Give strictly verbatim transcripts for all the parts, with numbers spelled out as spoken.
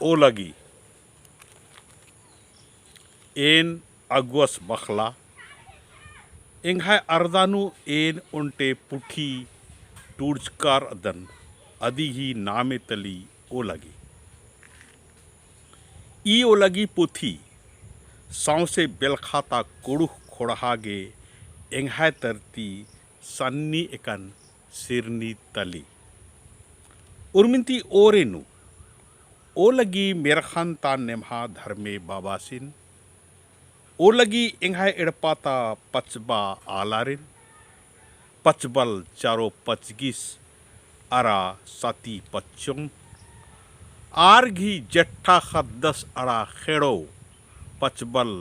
ओलगी, एन अगुवस बखला, एंग्है अरदा नू एन ओन्टे पुठी टूड़चकर अदन, अदी ही नामे तली ओलगी। ई ओलगी पुथी सौंसे बेलखा ता कुँड़ुख़ ख़ोंड़हा गे एंग्है तरती सन्नी एकन सिरनी तली। उर्मिन्ती ओरे नू ओलगी मेरख़न ता नेम्हा धर्मे बाबासिन, ओलगी एंग्है एड़पा ता पचबा आलारिन, पचबल चारो पचगिस अरा साती पच्चोन, आर गही जेठा ख़द्दस अरा ख़ेड़ो पचबल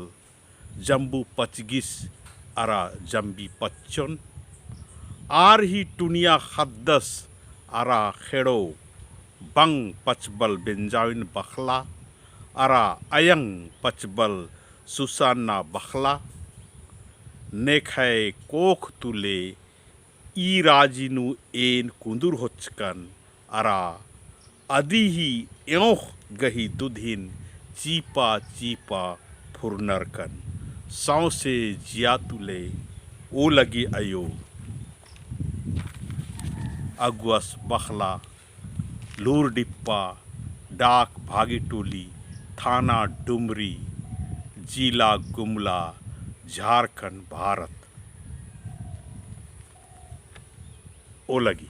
जम्बू पचगिस अरा जम्बी पच्चोन, आर ही टुनिया ख़द्दस अरा ख़ेड़ो बंग पचबल बेंजाविन बखला अरा अयंग पचबल सुसान्ना बखला। नेखय कोख तुले ई राजी नू एन कुन्दुर होचकन अरा अदी ही एंख़ गही दुधिन चीपा चीपा फुरनरकन। सौंसे जिया तुले ओलगी अयो अगुवस बखला, लूरडिप्पा, डाक भागीटोली, थाना डुमरी, जिला गुमला, झारखंड, भारत। ओलगी।